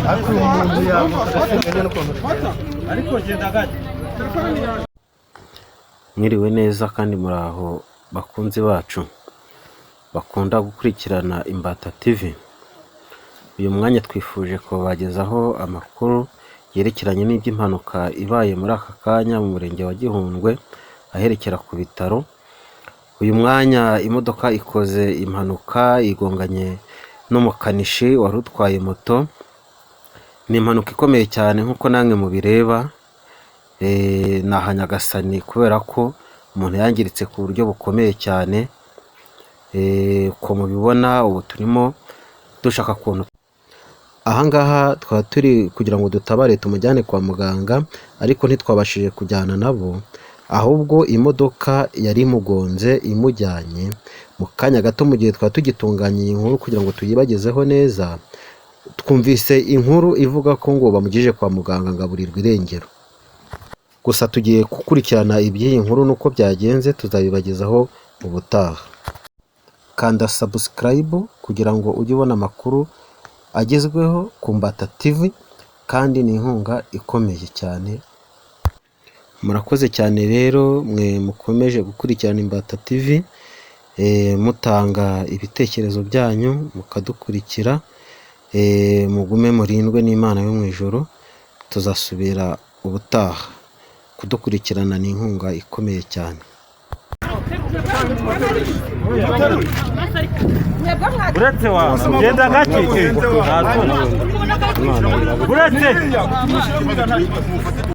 Ariko uyu muntu yamufata n'ukuntu. Ariko genda gake. Mwiriwe neza kandi muraho, bakunzi bacu bakunda gukurikirana Imbata TV. Uyu mwanya twifuje kubagezaho amakuru yerekeranye n'iby'impanuka ibaye muri aka kanya mu murenge wa Gihundwe, aherekera ku bitaro. Uyu mwanya imodoka ikoze impanuka, igonganye n'umukanishi wari utwaye moto. Ni impanuka ikomeye cyane nk'uko namwe mubireba. Ni aha Nyagasani, kubera ko umuntu yangiritse ku buryo bukomeye cyane. Uko mubibona, ubu turimo dushaka ukuntu ahangaha twaba turi kugira ngo dutabare tumujyane kwa muganga, ariko ntitwabashije kujyana nabo, ahubwo imodoka yari imugonze imujyanye. Mu kanya gato, mu gihe twaba tugitunganya iyi nkuru kugira ngo tuyibagezeho neza, twumvise inkuru ivuga ko ngo bamugejeje kwa muganga ngo aburirwe irengero. Gusa tugiye gukurikirana iby'iyi nkuru n'uko byagenze, tuzabibagezaho ubutaha. Kanda subscribe kugira ngo ujye ubona amakuru agezweho ku Mbata TV, kandi ni inkunga ikomeye cyane. Murakoze cyane rero mwe mukomeje gukurikirana Imbata TV, mutanga ibitekerezo byanyu, mukadukurikira. Mugume murindwe n'Imana yo mu ijuru. Tuzasubira ubutaha. Kudukurikirana ni inkunga ikomeye cyane. Uretse wa genda gake, nta soni, uretse.